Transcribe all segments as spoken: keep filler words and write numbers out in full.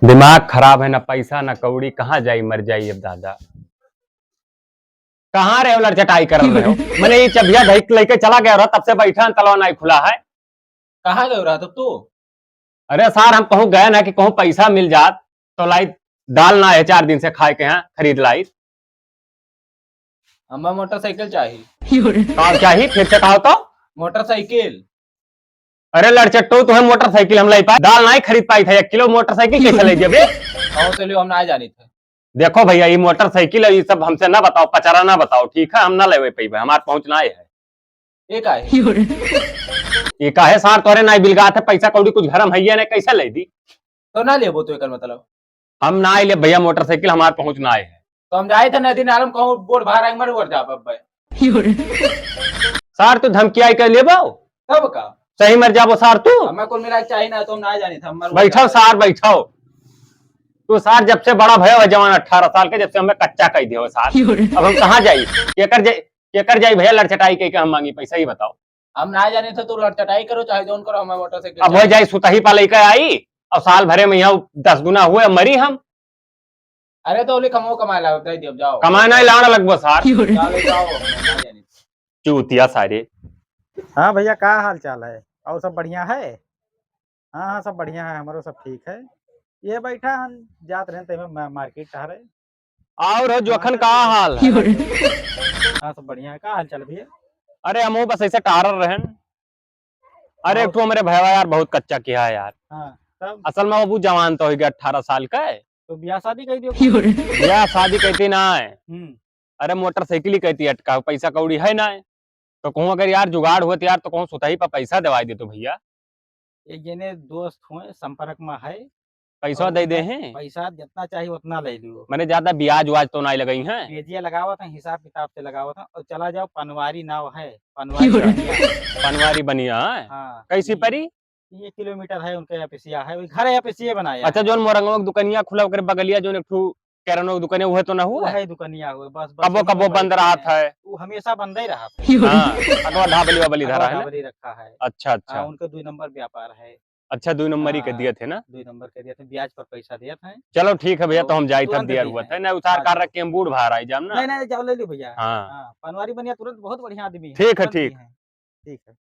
दिमाग खराब है, ना पैसा ना कौड़ी, कहाँ जाई, मर जाई अब दादा। कहाँ रहे हो, लड़चटाई कर रहे हो? मैंने ये चबिया ढाई लेके चला गया रहा, तब से बैठा है, तलवा नहीं खुला है। कहाँ गए रहा तब तू? अरे सार, हम कहूँ गए ना कि कहूँ पैसा मिल जात तो लाई, दाल ना है, चार दिन से खाए के यहाँ खरीद लाई। हमें मोटरसाइकिल चाही। का चाही? फिर से कहो तो। मोटरसाइकिल। अरे लड़चट्टो, तुम्हें मोटरसाइकिल हम लाई पाए, दाल नहीं खरीद पाई था, एक किलो मोटरसाइकिल कैसे ले जबे? कहो तो लियो, हम ना जानी थे। देखो भैया, ये मोटरसाइकिल है, ये सब हमसे ना बताओ, पचारा ना बताओ, ठीक है? हम ना लेवे पइबे, हमार पहुँच ना है। ये का है? ये का है सार, तोरे ना बिलगात है, पैसा कौड़ी कुछ घर में है या नहीं, कैसे ले दी? तो ना लेबो तो एकर मतलब? हम ना ले भैया, मोटरसाइकिल हमार पहुँच ना है। तो हम जाए थे नदी नालम कहूँ बोट भारा मर वर जाब अब। सार तू धमकी आई कर लेबो? तब का? सही मर जाबो सार तू। हमें कुल मिला के चाही ना, तो हम ना जानी था, हम मर बैठो जाबो। सार बैठो। तू सार जब से बड़ा भयो है जवान अठारह साल के, जब से हमें कच्चा कह दियो सार। अब हम कहाँ जाई? केकर जाई, केकर जाई भैया लड़चटाई कह के हम मांगी पैसा, ही बताओ। हम ना जानी थे, तू लड़चटाई करो चाहे जौन करो, हमें मोटरसाइकिल अब हो चाही। जाए सुतही पा लेके आई, अब साल भरे में यहाँ दस गुना हुए, अब मरी हम। अरे तो ओली कमाओ, कमाए लाओ, दे दियो, जाओ। कमाए नहीं लाड़ लगबो सार। जाओ, ले जाओ, हम ना जानी थे। चूतिया सारे। हाँ भैया, का हाल चाल है? और सब बढ़िया है? हाँ, हाँ, सब बढ़िया है, हमरो सब ठीक है। ये बैठा हम जात रहे, तेमे मा-, मार्केट टहरे। और हो जोखन, का हाल है? हाँ, सब बढ़िया है। का हाल चाल भैया? अरे, हमहू बस ऐसे टहरल रहन। अरे, और? एक ठो हमरे भैया यार, बहुत कच्चा किया है यार। हाँ, तब? असल में वो जवान तो हो गया, अठारह साल का है। तो ब्याह शादी कह दियो। ब्याह शादी कहती ना है। हम्म। अरे, मोटरसाइकिल ही कहती अटका, पैसा कौड़ी है ना है। तो कहूँ अगर यार जुगाड़ हुआ तो यार, तो कहूँ सुतही पर पैसा दवाई दे तो भैया। एक जने दोस्त हुए, संपर्क में है। पैसा और दे दे उनका हैं? पैसा जितना चाहिए उतना ले लियो। मैंने ज्यादा ब्याज व्याज तो नहीं लगाई हैं? ब्याजिया लगावत हैं, हिसाब किताब से लगावत हैं। और चला जाओ, पनवारी नाव है, पनवारी बनिया। पनवारी बनिया है? हाँ, कैसी ये परी? ये किलोमीटर है उनके एफएससीए है, वही घर एफएससीए बनाया अच्छा, है। जोन मोरंगवा के दुकनिया खुला, ओकरे बगलिया जोन एक ठो किराना के दुकनिया, उहे तो ना हुआ? वही दुकनिया हुए, बस, बस कबो वही कबो बंद बैठे रहत हैं। है। वो हमेशा बंद ही रहत है। हाँ, अगवा धाबली वाबली धरा अगवा है ना? धाबली रखा है। अच्छा, अच्छा। हाँ, उनके दुई नंबर व्यापार है। अच्छा, दुई नंबर ही के हाँ, दिए थे ना? दुई नंबर के दिए थे, ब्याज पर पैसा दिए थे। चलो ठीक है भैया, तो तो हम जाई तब तुरंत दिया दी हुआ है। था ना, उतार हाँ, कर हाँ। रख के हम बूढ़ बाहर आई जाम ना। नहीं, नहीं, जाओ ले लो भैया। हाँ। हाँ, पनवारी बनिया तुरंत, बहुत बढ़िया आदमी है, ठीक है, तुरंत ठीक। दी है। ठीक है।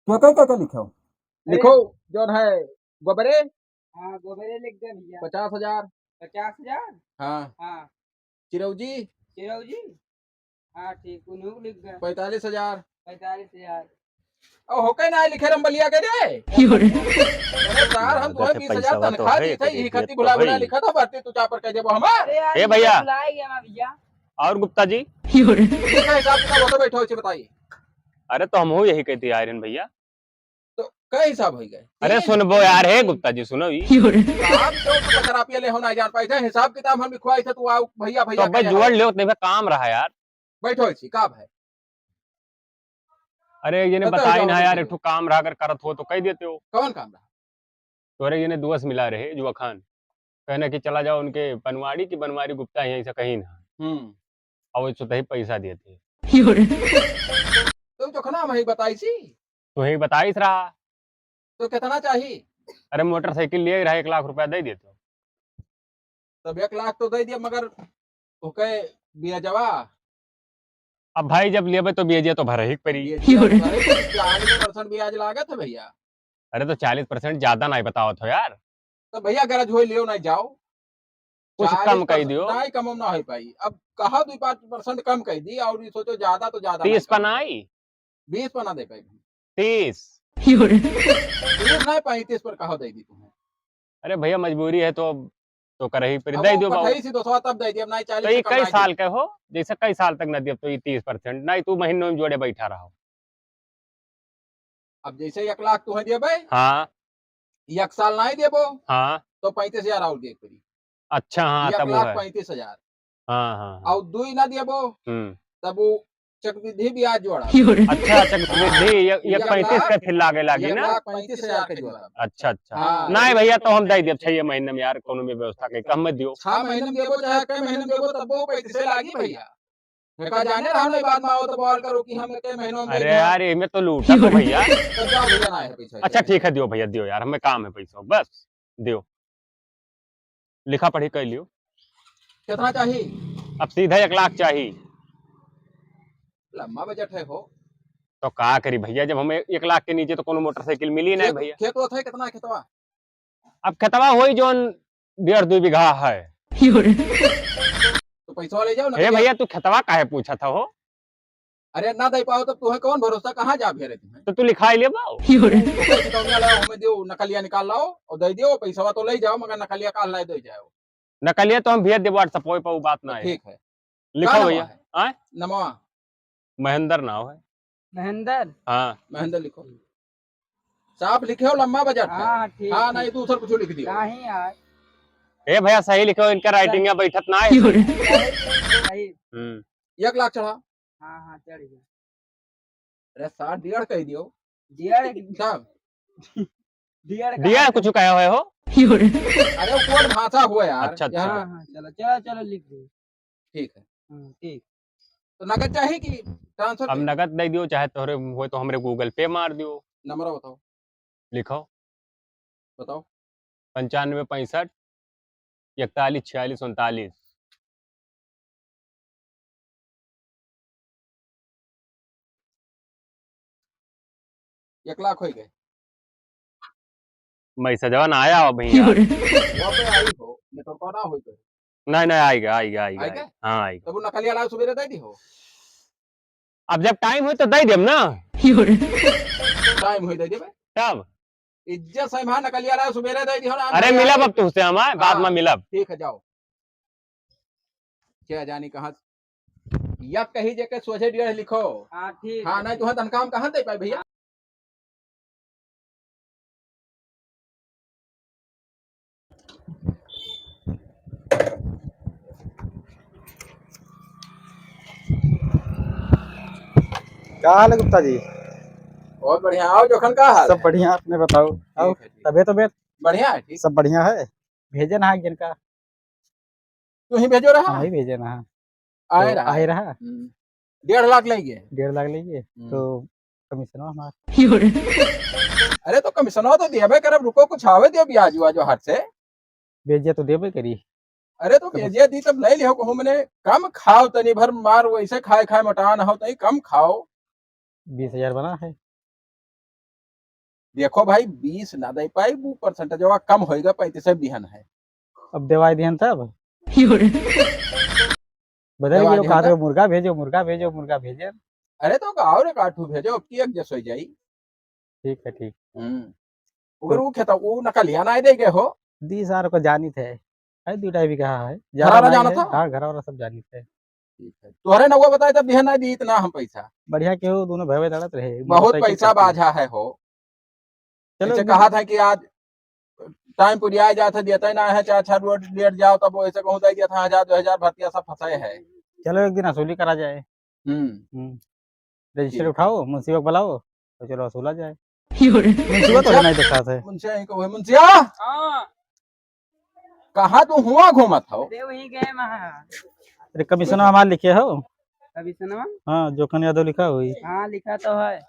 क्या, क्या, क्या, क्या लिखे हो? अरे। लिखो, जौन है, गोबरे। हाँ, गोबरे लिख दे भैया। पचास हजार। पचास हजार? हाँ। हाँ। चिरौजी। चिरौजी? हाँ, ठीक, उन्हों को लिख दे। पैंतालीस हजार। पैंतालीस हजार। अब होके ना लिखे रंबलिया के रे। अरे सार, हम तुम्हें बीस हजार तनख्वाह दी थे, यही खातिर भुला भुला लिखा था, भर्ती तू चापर कह देबो हमार। अरे यार, ए भैया। भुलाए गया ना भैया। और गुप्ता जी? ठीक है, हिसाब किताब होता, बैठो, इसे बताइए। अरे तो हमहू यही कहती आए रहन भैया। तो कै हिसाब होइ गए? अरे तीन, सुनबो तीन, यार, हे तीन। गुप्ता जी, सुनो ई। काम तो तू खराब ये ले हो ना जान पाई थे, हिसाब किताब हम लिखवाई थे, तू आओ भैया, भैया तो भाई कहे जोड़ हो। ले, उतने पे काम रहा यार। बैठो इसी, का है? अरे, ये ने बताओ, बताई जाओ, ना यार, बताओ। एक ठो काम रहा, अगर करत हो तो कह देते हो। कौन काम रहा? तोरे ये ने दोस्त मिला रहे, जुआ खान। कहना कि चला जाओ उनके बनवारी की बनवारी गुप्ता यहीं से कहीं ना। हम्म। और वो सुतही पैसा देते। तो जोखना हम ही बताई सी। तू ही बताइस रहा। तो कितना चाही? अरे, मोटरसाइकिल लिए रहा, एक लाख रुपया दे देते। तब एक लाख तो दे दिया, मगर ओके ब्याजवा। अब भाई, जब लेबे तो ब्याजिया तो भरही के पड़ी। ब्याजिया तो भरे के पड़ी, चालीस परसेंट ब्याज लागत है भैया। अरे, तो चालीस परसेंट ज्यादा नहीं बतावत हो यार। तो भैया, गरज होई लियो, नहीं जाओ। कुछ चालीस परसेंट कम कई दियो। नहीं, कम ना हो पाई। अब कहा दुई पाँच परसेंट कम कई दी, और ये सोचो ज्यादा तो ज्यादा तीस नहीं पर कम। नहीं? बीस पर ना दे पाई। तीस। तीस नहीं, पैंतीस पर कहा दे दी तुम्हें। अरे भैया, मजबूरी है तो, तो करही पर अब दे वो दियो बाबू। पठाई सी दोस्तवा तब दे दियो, अब नहीं चालीस तो ये से कम कई नहीं साल दियो। के हो, जैसे कई साल तक ना दियो, तो ये तीस परसेंट नहीं, तू महीनों में जोड़े बैठा रहो। अब जैसे एक लाख तुम्हें देबे, हाँ। एक साल नहीं देबो, हाँ। तो पैंतीस हजार और दे पड़ी। अच्छा, हाँ, एक तब वो लाख है। पैंतीस हजार। हाँ, हाँ, हाँ। और दुई ना देबो, हम्म। तब वो चक्रवृद्धि ब्याज जोड़ा। अच्छा, चक्रवृद्धि, ये, ये एक पैंतीस लाख, का फिर लागे लागी एक ना? लाख पैंतीस हजार के जोड़ा। अच्छा, अच्छा। हाँ। नहीं भैया, तो हम दे देब छह महीने में यार, कोनो में व्यवस्था के, कम में दियो। छह महीने में देबो, चाहे कई महीने में देबो, तब वो पैंतीस लागी भैया। का जाने रहा नहीं, बाद में आओ तो बवाल करो कि हम के महीनों में अरे यार, इमे तो लूटा तो भैया। तो जाओ भैया, ना है पैसा। अच्छा ठीक है, दियो भैया, दियो यार, हमें काम है पैसा, बस दियो। लिखा पढ़ी कर लियो। कितना चाहिए? अब सीधा एक लाख चाहिए। लम्बा बजट है हो। तो का करी भैया, जब हमें एक लाख के नीचे तो कोनो मोटरसाइकिल मिली नहीं खेत, भैया। खेत होत है कितना खेतवा? अब खेतवा होई जौन डेढ़ दो बीघा है। तो पैसा ले जाओ ना हे भैया। भैया, तू खेतवा काहे पूछत हो? अरे ना दे पाओ तो तुम्हें कौन भरोसा, कहाँ जा भेरे तुम्हें? तो तू लिखाई ले बाओ। ओके, कितौनिया लाओ, हमें दियो, नकलिया निकाल लाओ और दे दियो, पैसा तो ले जाओ, मगर नकलिया काल ना दे जाओ। नकलिया तो हम भेज देबो WhatsApp पे, वो बात ना है। ठीक है। लिखो का नाम भैया। है? आय? नमवा। महेंद्र नाव है। महेंद्र? हाँ। महेंद्र लिखो। साफ लिखे हो, लम्बा बजट है। हाँ, ठीक, हाँ, ठीक। नहीं, दूसर कुछ लिख दियो। नहीं यार। ए भैया, सही लिखो, इनका writing या बैठत ना है। सही, सही। हम्म। एक लाख चढ़ा। हाँ, हाँ, चढ़ गया। अरे, साठ डेढ़ कह दियो। डेढ़? साहब। डेढ़ का डेढ़ है? कुछ कहा हुआ हो? अरे, वो कोड भाषा हुआ यार। अच्छा, अच्छा। यहाँ हाँ, हाँ, चलो, चलो, चलो, लिख दो। ठीक है। हम्म, ठीक। तो नगद चाही कि transfer अब पे? नगद दे दियो, चाहे तोहरे होए तो हमरे Google Pay मार दियो। नंबर बताओ। लिखो। बताओ। पंचानवे पैंसठ इकतालीस छियालीस उनतालीस। एक लाख होइ गए। मैसेजवा ना आया अभी यार। वहाँ पे आई हो, नेटवर्क ना होई तो। नहीं, नहीं, आएगा, आएगा, आएगा, आएगा? आएगा। हाँ, आएगा। तब वो नकली वाला सुबेरे दे दी हो। अब जब टाइम होई तो दे देम ना। टाइम होई दे देबे। तब? इज्जत से हमार नकली वाला सुबेरे दे दी हो ना, अरे, मिलब अब तुझसे हमार, बाद हाँ, में मिलब। ठीक है, जाओ। क्या जानी कहाँ से। या कही जे के सोझे डेढ़ लिखो। हाँ, ठीक हाँ, है, नहीं ठीक। तुहैं तनखा हम कहाँ दे पाए भैया? का हाल है गुप्ता जी? बहुत बढ़िया। आओ जोखन, का हाल सब है? बढ़िया, अपने बताओ। ठीक आओ, है, ठीक। तबीयत, तबीयत? बढ़िया है, ठीक। सब बढ़िया है। भेजे ना जिनका तू ही भेजो रहा? हाँ, ही भेजे ना। आए तो रहा। आए रहा। हम्म। डेढ़ लाख ले गए। डेढ़ लाख ले गए, हम्म। तो कमीशनवा हमार। अरे तो कमीशनवा तो देबे करब, रुको, कुछ आवे दियो ब्याज व्याज हाथ से। ब्याजिया तो देबे करी। अरे तो तो ब्याजिया दी तब ले लिहो, कहूँ मने कम खाओ, तनी भर मार, वैसे खाए खाए मोटान हो, तनी कम खाओ। बीस हजार बना है। देखो भाई, बीस ना दे पाई, वो परसेंटेजवा कम होइगा, पैंतीस बिहन है। अब देवाई दिहन तब? बदल देवाई गयो, दिहन कहा तब? मुर्गा भेजो, मुर्गा भेजो, मुर्गा भेजो। अरे तो का और एक आठू भेजो, अब की एक जस हो जाई। ठीक है, ठीक। हम्म। ओकर तो वो खेता, वो नकलिया ना दे गए हो। दी सार को जानित है। है, दू ढाई बीघा है। ज्यादा घरा वाला नहीं जानत है। था? हाँ, घरा वाला सब जानित है। ठीक है। तोहरे नौवा बताए तब दिहे ना दी इतना हम पैसा। बढ़िया केहू दोनों भवे लड़त रहे। बहुत मोटरसाइकिल पैसा चलती है। बाझा है हो। चलो ऐसे एक दिन कहा था कि आज टाइम पुरिया जात है, देते ना है, चाहे अच्छा रोड लेट जाओ, तब ऐसे कहूँ दे दिया था, हजार दो हजार भरतिया सब फंसाए है। चलो एक दिन वसूली करा जाए। हम्म। हम्म। रजिस्टर ठीक। उठाओ, मुंशिया को बुलाओ, तो चलो वसूला जाए। मुंशिया तो मुंशिया? नहीं देखा था। मुंशिया यहीं को है, मुंशिया? हाँ। कहाँ तू हुआ घूमत हो? अरे वहीं गए वहाँ। अरे कमीशनवा हमार लिखे हो? कमीशनवा? हाँ, जोखन यादव लिखा हुई। हाँ, लिखा तो है।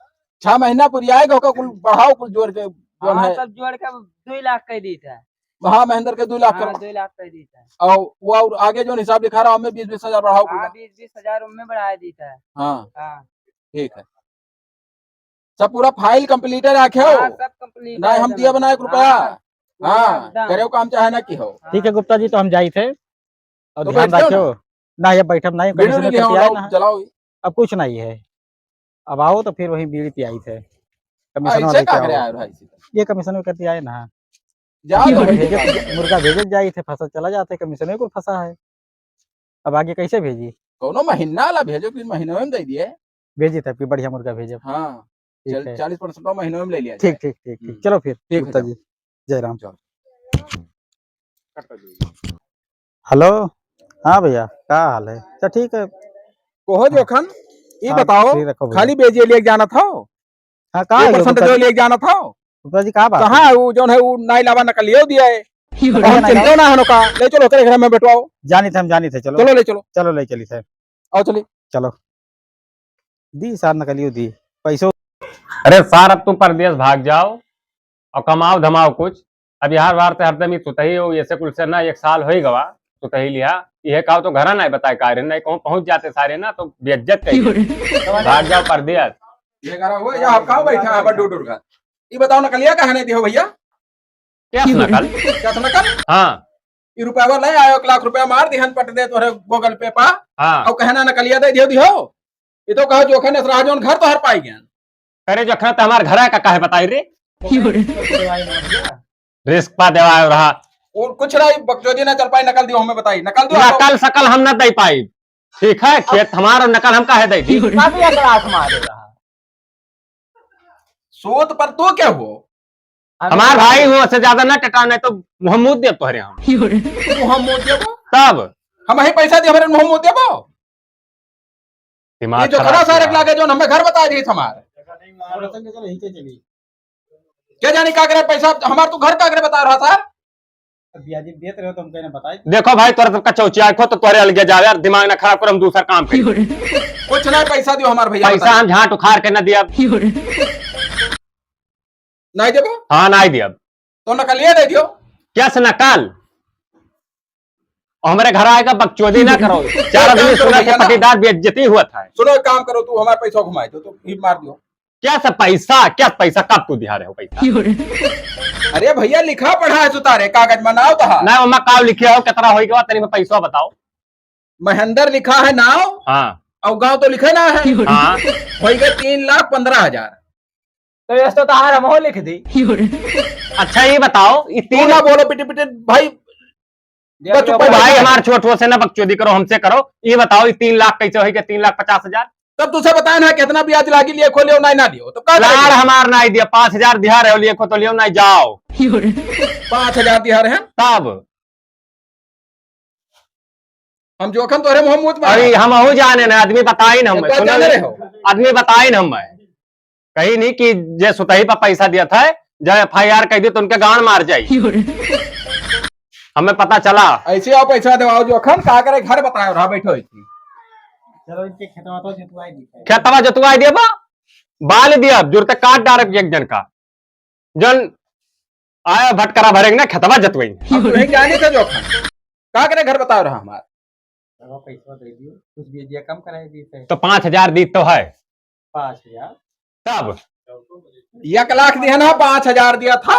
छह महीना पुरियाए गो का कुल बढ़ाओ, कुल जोड़ के, जोन हाँ, है। सब जोड़ के दो लाख कह दी था। हाँ, महेंद्र के दो लाख हाँ, करो। दो लाख कह दी था। और वो और आगे जो हिसाब लिखा रहा, हमें बीस बीस हजार बढ़ाओ हाँ, कुल। बीस बीस हजार उनमें बढ़ा दी था। हाँ। हाँ। ठीक है। सब पूरा फाइल कंप्लीट रखे हो? हाँ, सब कंप्लीट नहीं, है हम सब। दिया बनाए एक रुपया। हाँ, हाँ, पूरा एकदम। करे काम चाहे ना की हो। हाँ। ठीक है गुप्ता जी, तो हम जाई थे। और तो ध्यान बैठ जाओ रखियो। ना। ना, ये बैठब नहीं, वीडियो कमीशन नहीं में लिया करके आए होगा, ना। चलाओ। अब कुछ नहीं है। अब आओ तो फिर वही बीड़ी पियाई थे। कमीशन ऐसे वाले का क्या करे हो? आए भाई सीधा? ये कमीशन में करके आए ना। जाओ ये तो बैठ भेजे, जाओ। मुर्गा भेजे जाई थे, फंसा चला जाते, कमीशन में कुल फंसा है। अब आगे कैसे भेजी? कौनो महीना ला भेजो, कि महीने में दे दिए। भेजी थे, आपकी बढ़िया मुर्गा भेजब। हाँ। ठीक चल, है। चालीस परसेंट तो महीने में ले लिया ठीक, जाए। ठीक, ठीक, ठीक। हम्म। चलो फिर, ठीक है, गुप्ता जाओ। जी, जय राम। जाओ। हेलो, हाँ भैया, का हाल है? अच्छा, ठीक है। कहो जोखन, ये हाँ, बताओ, free रखो भैया। खाली बेजिया लेके जाना था? हाँ, का ये है परसेंट गुप्ता जो जी? लेके जाना था? गुप्ता जी, का बात कहाँ है? है वो, जौन है, वो नाई लावा नकलियो दिया है। नहीं, हम नहीं, चिंता नहीं। ना हनो का, ले चलो, ओकरे घर में बैठवाओ। जानी थे हम, जानी थे, चलो। चलो, ले चलो। चलो, ले चली थे। आओ, चलिए। चलो। दी सार नकलियो दी। पैसो। अरे सार, अब तुम परदेस भाग जाओ और कमाओ धमाओ कुछ। अब यार बार ते हरदम ही सुतही हो, ऐसे कुल से ना एक साल होई गवा सुतही लिहा। इहे काव तो घरा नाहीं बताए का रे, नाहीं कहूँ पहुँच जाते सारे ना तो बेइज्जत करी। भाग जाओ परदेस। ये करा हुआ, या आप कहाँ बैठा है बड्डू डुरगा? ये बताओ नकलिया काहे नाहीं दिहो भइया? केस नकल? केस नकल? हाँ। ई रुपया ले आयो, एक लाख रुपया मार दिहन पट दे तोहरे Google Pay पा। हाँ। और कहना नकलिया दे दियो, दिहो। ये तो कहा जोखन असरा जौन घर तोहर पाई गया। अरे जोखन तो हमार घर है का काहे बताई रे? रिस्क पा देवा रहा। और कुछ नहीं, बकचोदी ना चल पाई, नकल दियो हमें बताई, नकल दियो। नकल सकल हम ना दे पाई। ठीक है, खेत हमार और नकल हम काहे दे दी? काफी एक लाख मारे रहा। सोत पर तो क्या हो? हमार भाई हो, से ज्यादा ना टटाओ, नहीं तो मुँह मूद देब तोहरे हम। मुँह मूद देबो? तब? हम ही पैसा दे, हमारे मुँह मूद देबो? दिमाग ये जो खराब खड़ा सारे किया। लागे, जो हमें घर बता दी हमार। क्या जाने का करे पैसा, हमार तू घर का करे बता रहा था? अब ब्याजी देत रहो तो हम कहने बताई। देखो भाई, तोरा सबका चौचिया खो तो तोरे अलगे जाओ यार, दिमाग ना खराब करो, हम दूसरा काम करी। कुछ ना, पैसा दियो हमार भइया, पैसा बताई। हम झांट उखाड़ के ना दिया। नाहीं देबो? हाँ, नाहीं दिया। तो नकलिया दे दियो। क्या से नकल? और हमारे घर आएगा बकचोदी ना करो। चार आदमी सुना के पटीदार बेइज्जती हुआ था। सुनो, एक काम करो, तू हमारे पैसा घुमाए दो, तो फिर मार दियो। क्या सा पैसा, क्या पैसा, कब तू दिहा रहे हो पैसा? अरे भइया, लिखा पढ़ा है सुतारे, कागज में नाव तहा। ना, ओमा काव लिखे हो, कितना होई गवा, तनी में पैसा बताओ। महेंद्र लिखा है नाव, हाँ। और गांव तो लिखे ना है। हाँ। होई गए तीन लाख पन्द्रह हजार। तो यस तो तहार हमहू लिख दी। अच्छा, ये बताओ, ये तू तीन ना बोलो पिटी पिटी भाई। बस चुप भाई, हमार छोट हो से ना बकचोदी करो, हमसे करो। ये बताओ, ये तीन लाख कैसे होई गए तीन लाख पचास हजार? तब तुझसे बताए ना, कितना ब्याज लागी, लिए खो लियो, नाहीं ना लियो। तो का लाड़ करेंगे? हमार नाहीं दिया, पाँच हजार दिहा रहे हो, लिए खो तो लियो, नाहीं जाओ। पाँच हजार दिहा रहे हैं? तब? हम जोखन तोहरे मुँह मूत मारे। अरे, हम अहू जाने ना, आदमी बताई ना हमें, सुनो जाने रहे हो? आदमी बताई ना हमें। कही नहीं कि जे सुतही पर पैसा दिया था, जब F I R कह दी तो उनके गांड मार जाई। हमें पता चला। ऐसे आओ पैसा देवाओ, जोखन का करे, घर बताओ, रहा बैठो इसी। चलो, इनके खेतवा तो जोतवाई दी। खेतवा जोतवाई दिया बा, बाल दिया, जुरते काट डारे एक जन का। जन आया भटकरा भरेंगे ना, खेतवा जतवाई। अब तुहे जाने से जोखन। का करे, घर बताओ रहा हमार। रवा पैसा दे दियो, कुछ भी दिया, कम कराई दी थे। तो पाँच हजार दी तो है। पाँच हजार? तब? एक लाख दिया ना, पाँच हजार दिया था।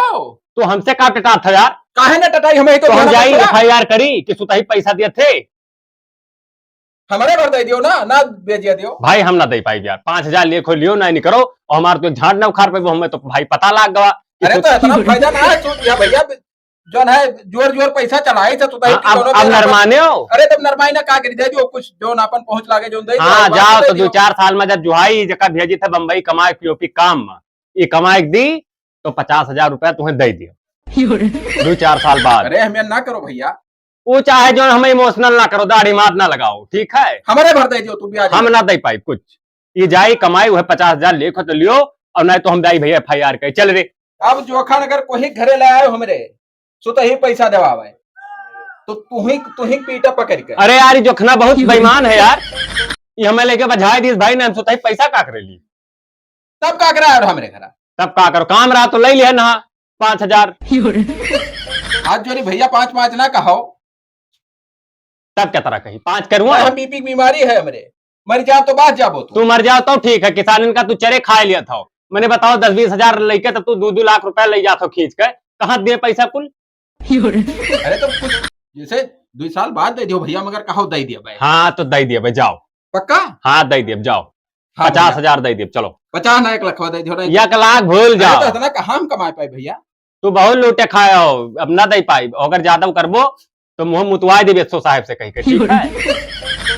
तो हमसे का टटात था यार? काहे ना टटाई, हमें ही तो तो हम जाई, F I R करी कि सुतही पैसा दिया थे। हमारे भर दे दियो ना, ना बेजिया दियो। भाई, हम ना दे पाई यार, पाँच हजार लिए खो लियो ना, नहीं करो, और हमार तो झांट ना उखाड़ पाइबो, हमें तो भाई पता लाग गवा कि अरे, तो इतना फायदा ना है, तू या भइया, जौन है, जोर जोर पैसा चढ़ाई से, तू हाँ, अब, अब नरमाने हो? अरे, तब नरमाई ना का करी, दे दियो कुछ, जौन आपन पहुँच लागे, जौन दे दियो, हाँ, जाओ तो दो चार साल में जब जुहाई, जका भेजी था बम्बई कमाए, P O P काम में, ये कमाए के दी, तो पचास हजार रुपया तुम्हें दे दियो। दो चार साल बाद। अरे, हमें ना करो भइया। वो चाहे जौन हमें emotional ना करो, दाढ़ी माथ ना लगाओ, ठीक है? हमारे भर दे दियो तू ब्याज। हम ना दे पाई कुछ। ये जाई कमाई, वह पचास हजार लेखो तो लियो, और नहीं तो हम जाई भइया F I R करी। चल रे। अब जोखन अगर कोई घरे ले आयो हमरे, सो तो ही पैसा देवावे, तो तू ही, तू ही पीटा पकड़ के। अरे यार, ये जोखना बहुत बेईमान है यार। ये हमें लेके बजाए दिस भाई ने, हम सो तो ही पैसा का करे ली। तब का करा और हमरे घरा? तब का करो, काम रहा तो ले लिया ना पाँच हजार। हाथ जोड़ी भइया, पाँच पाँच ना कहो। तब क्या तरह कही, पाँच करूँ? हम B P की बीमारी है हमरे, मर जाओ तो बाँच जाबो तू। तू मर जाओ तो ठीक है, किसानन का तू चरे खाए लिया था। मैंने बताओ, दस बीस हजार लेके तो तू दो दो लाख रुपया ले जात हो खींच के, कहाँ दे पैसा कुल? अरे तो कुछ जैसे दो साल बाद दे दियो भइया, मगर कहो दे दिया भाई। हाँ, तो दे दिया भाई, जाओ। पक्का? हाँ, दे दिया, जाओ। हाँ पचास हजार भइया। दे दिया, चलो। पचास ना, एक लाख दे दियो ना। एक लाख भूल अरे जाओ। तो इतना कहाँ हम कमाए पाए भइया? तू बहुत लूटे खाए हो, अब ना दे पाई, अगर ज्यादा करबो तो मुँह मुतवाए देबे S O साहब से कही के, ठीक है?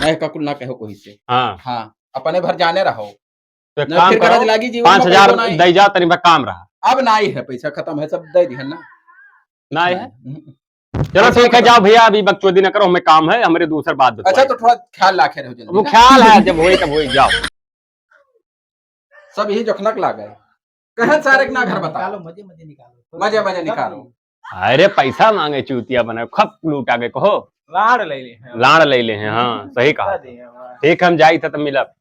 नहीं, का कुल ना कहो कोई से। हाँ। हाँ, अपने भर जाने रहो। तो एक ना, काम फिर करो, गरज लागी जीवन में पाँच हजार पैसो नाई। दे जाओ, तनी बा काम रहा। अब नाई है, पैसा खतम है, सब दे दिहन ना। नाई है? हम्म। चलो ठीक है, जाओ भइया, अभी बकचोदी ना करो, हमें काम है, हमरे दूसर बात बताओ। अच्छा, तो थोड़ा ख्याल रखे रहो जल्दी वो ना। ख्याल है, जब होई तब होई, जाओ। सब यही जोखनक लागे। कहन सारे के ना घर बताओ। निकालो, मजे, मजे निकालो। मजे, मजे निकालो। अरे पैसा माँगे चूतिया बने, खप लूटा के कहो। लाड़ ले ले हैं। लाड़ ले ले हैं, हाँ, सही कहा। बता दिए, हाँ। ठीक, हम जाई थे तो मिलब।